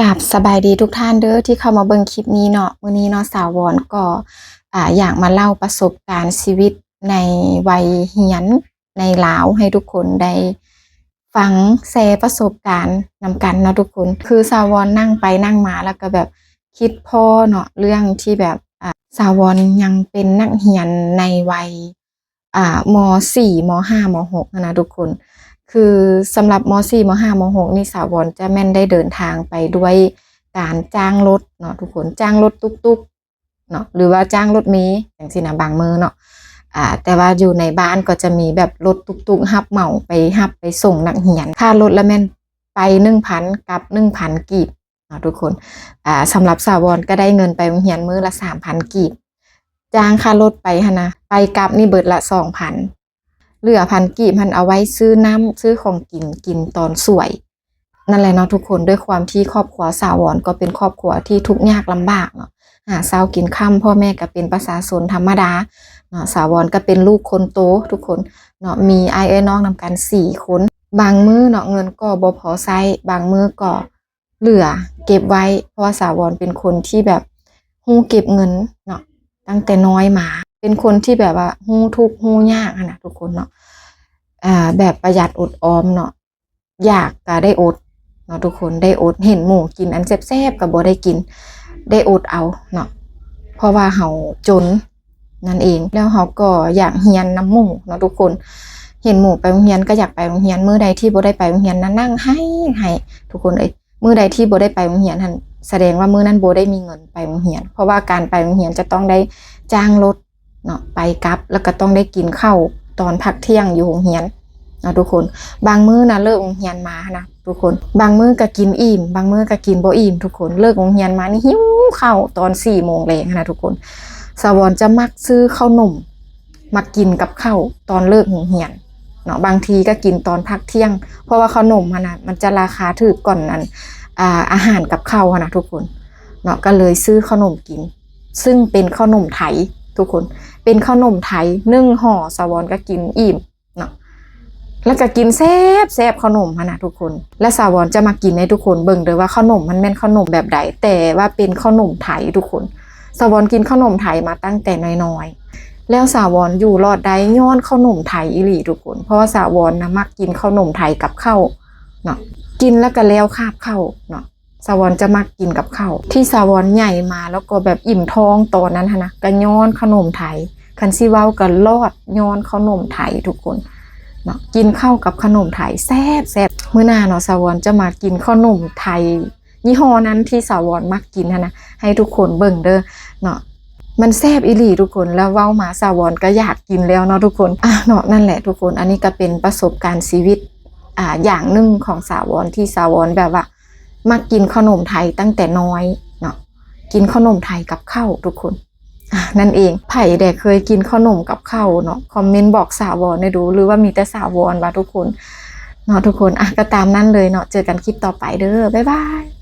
ກາບສະບາຍດີທຸກທ່ານເດີ ທີ່ເຂົ້າມາເບິ່ງຄລິບນີ້ເນາະ. ມື້ນີ້ເນາະ ສາວວອນກໍ ອາ ຢາກມາເລົ່າປະສົບການຊີວິດໃນໄວຮຽນໃນລາວ ໃຫ້ທຸກຄົນໄດ້ຟັງແຊປະສົບການນຳກັນເນາະທຸກຄົນ. ຄືສາວວອນນັ່ງໄປນັ່ງມາ ແລ້ວກໍແບບຄິດພໍ້ເນາະ ເລື່ອງທີ່ແບບ ອາ ສາວວອນຍັງເປັນນັກຮຽນໃນໄວ ອາ ມໍສີ່ ມໍຫ້າ ມໍຫົກຫັ້ນນະທຸກຄົນ. ຄືສຳລັບມໍສີ່ ມໍຫ້າ ມໍຫົກນີ້ ສາວອນຈະແມ່ນໄດ້ເດີນທາງໄປດ້ວຍການຈ້າງລົດເນາະທຸກຄົນ, ຈ້າງລົດຕຸກໆເນາະ ຫຼືວ່າຈ້າງລົດເມຈັ່ງຊີ້ນະ ບາງມື້ເນາະ. ອາ ແຕ່ວ່າຢູ່ໃນບ້ານກໍຈະມີແບບລົດຕຸກໆຮັບເໝົາໄປຮັບໄປສົ່ງນັກຮຽນ. ຄ່າລົດລະແມ່ນໄປໜຶ່ງພັນ ກັບໜຶ່ງພັນກີບ ເນາະທຸກຄົນ. ອາ ສຳລັບສາວອນກໍໄດ້ເງິນໄປໂຮງຮຽນມື້ລະສາມພັນກີບ, ຈ້າງຄ່າລົດໄປຫັ້ນນະ ໄປກັບນີ້ເບິດລະສອງພັນ, ເຫຼືອພັນກີບຫັ້ນເອົາໄວ້ຊື້ນ້ຳ ຊື້ຂອງກິນ ກິນຕອນສວຍ. ນັ້ນແຫຼະເນາະທຸກຄົນ, ດ້ວຍຄວາມທີ່ຄອບຄົວສາວອນກໍເປັນຄອບຄົວທີ່ທຸກຍາກລຳບາກເນາະ, ຫາເຊົ້າກິນຄ່ຳ, ພໍ່ແມ່ກໍເປັນປະຊາຊົນທຳມະດາເນາະ. ສາວອນກໍເປັນລູກຄົນໂຕທຸກຄົນເນາະ, ມີອ້າຍເອື້ອຍນ້ອງນຳກັນສີ່ຄົນ. ບາງມື້ເນາະ ເງິນກໍບໍ່ພໍໃຊ້, ບາງມື້ກໍ ເຫຼືອເກັບໄວ້ ເພາະວ່າສາວອນເປັນຄົນທີ່ແບບຮູ້ເກັບເງິນເນາະ ຕັ້ງແຕ່ນ້ອຍມາ, ເປັນຄົນທີ່ແບບວ່າຮູ້ທຸກຮູ້ຍາກຫັ້ນນະທຸກຄົນເນາະ. ອາ ແບບປະຢັດອົດອອມເນາະ, ຢາກກະໄດ້ອົດເນາະທຸກຄົນ, ໄດ້ອົດ ເຫັນໝູ່ກິນອັນແຊບໆກະບໍ່ໄດ້ກິນ, ໄດ້ອົດເອົາເນາະ ເພາະວ່າເຮົາຈົນ ນັ້ນເອງ. ແລ້ວເຮົາກໍຢາກຮຽນນຳໝູ່ເນາະທຸກຄົນ, ເຫັນໝູ່ໄປໂຮງຮຽນກໍຢາກໄປໂຮງຮຽນ, ມື້ໃດທີ່ບໍ່ໄດ້ໄປໂຮງຮຽນນະ ນັ່ງໄຫ້ ໄຫ້ ທຸກຄົນເອີຍ. ມື້ໃດທີ່ບໍ່ໄດ້ໄປໂຮງຮຽນຫັ້ນ ສະແດງວ່າມື້ນັ້ນບໍ່ໄດ້ມີເງິນໄປໂຮງຮຽນ, ເພາະວ່າການໄປໂຮງຮຽນຈະຕ້ອງໄດ້ຈ້າງລົດເນາະ ໄປກັບ, ແລ້ວກໍຕ້ອງໄດ້ກິນເຂົ້າຕອນພັກທ່ຽງຢູ່ໂຮງຮຽນເນາະທຸກຄົນ. ບາງມື້ນະ ເລີກໂຮງຮຽນມາຫັ້ນນະ ທຸກຄົນ, ບາງມື້ກໍກິນອີ່ມ ບາງມື້ກໍກິນບໍ່ອີ່ມທຸກຄົນ. ເລີກໂຮງຮຽນມານີ້ຫິວເຂົ້າຕອນສີ່ໂມງແລງຫັ້ນນະທຸກຄົນ. ສາວອນຈະມັກຊື້ເຂົ້າໜົມ ມັກກິນກັບເຂົ້າຕອນເລີກໂຮງຮຽນເນາະ, ບາງທີກໍກິນຕອນພັກທ່ຽງ ເພາະວ່າເຂົ້າໜົມຫັ້ນນະ ມັນຈະລາຄາຖືກກວ່າອັນ ອາ ອາຫານກັບເຂົ້າຫັ້ນນະທຸກຄົນເນາະ, ກໍເລີຍຊື້ເຂົ້າໜົມກິນ ຊຶ່ງເປັນເຂົ້າໜົມໄທທຸກຄົນ, ເປັນເຂົ້າໜົມໄທ ໜຶ່ງຫໍ່ ສາວອນກໍກິນອີ່ມ ເນາະ ແລ້ວກໍກິນແຊບໆ ເຂົ້າໜົມຫັ້ນນະທຸກຄົນ. ແລະ ສາວອນຈະມາກິນໃຫ້ທຸກຄົນເບິ່ງເດີວ່າເຂົ້າໜົມມັນແມ່ນເຂົ້າໜົມແບບໃດ, ແຕ່ວ່າເປັນເຂົ້າໜົມໄທທຸກຄົນ. ສາວອນກິນເຂົ້າໜົມໄທມາຕັ້ງແຕ່ນ້ອຍໆ ແລ້ວສາວອນຢູ່ລອດໄດ້ຍ້ອນເຂົ້າໜົມໄທອີ່ຫຼີທຸກຄົນ, ເພາະວ່າສາວອນນະມັກກິນເຂົ້າໜົມໄທກັບເຂົ້າເນາະ, ກິນແລ້ວກໍແລ້ວຄາບເຂົ້າເນາະ. ສາວອນຈະມັກກິນກັບເຂົ້າ. ທີ່ສາວອນໃຫຍ່ມາແລ້ວກໍແບບອີ່ມທ້ອງຕອນນັ້ນຫັ້ນນະ ກໍຍ້ອນເຂົ້າໜົມໄທ, ຄັນຊິເວົ້າກໍລອດຍ້ອນເຂົ້າໜົມໄທທຸກຄົນເນາະ. ກິນເຂົ້າກັບເຂົ້າໜົມໄທແຊບໆ. ມື້ໜ້າເນາະ ສາວອນຈະມາກິນເຂົ້າໜົມໄທຍີ່ຫໍ້ນັ້ນທີ່ສາວອນມັກກິນຫັ້ນນະ ໃຫ້ທຸກຄົນເບິ່ງເດີເນາະ. ມັນແຊບອີ່ຫຼີທຸກຄົນ, ແລ້ວເວົ້າມາສາວອນກໍຢາກກິນແລ້ວເນາະທຸກຄົນ. ອາ ເນາະ ນັ້ນແຫຼະທຸກຄົນ, ອັນນີ້ກໍເປັນປະສົບການຊີວິດ ອາ ຢ່າງໜຶ່ງຂອງສາວອນ ທີ່ສາວອນແບບວ່າ ມັກກິນເຂົ້າໜົມໄທຕັ້ງແຕ່ນ້ອຍເນາະ, ກິນເຂົ້າໜົມໄທກັບເຂົ້າທຸກຄົນ ອາ ນັ້ນເອງ. ໃຜແດ່ເຄີຍກິນເຂົ້າໜົມກັບເຂົ້າເນາະ ຄອມເມັນບອກສາວອນແດ່ດູ ຫຼືວ່າມີແຕ່ສາວອນຫວາທຸກຄົນເນາະທຸກຄົນ. ອາ ກໍຕາມນັ້ນເລີຍເນາະ, ເຈີກັນຄລິບຕໍ່ໄປເດີ ບາຍບາຍ.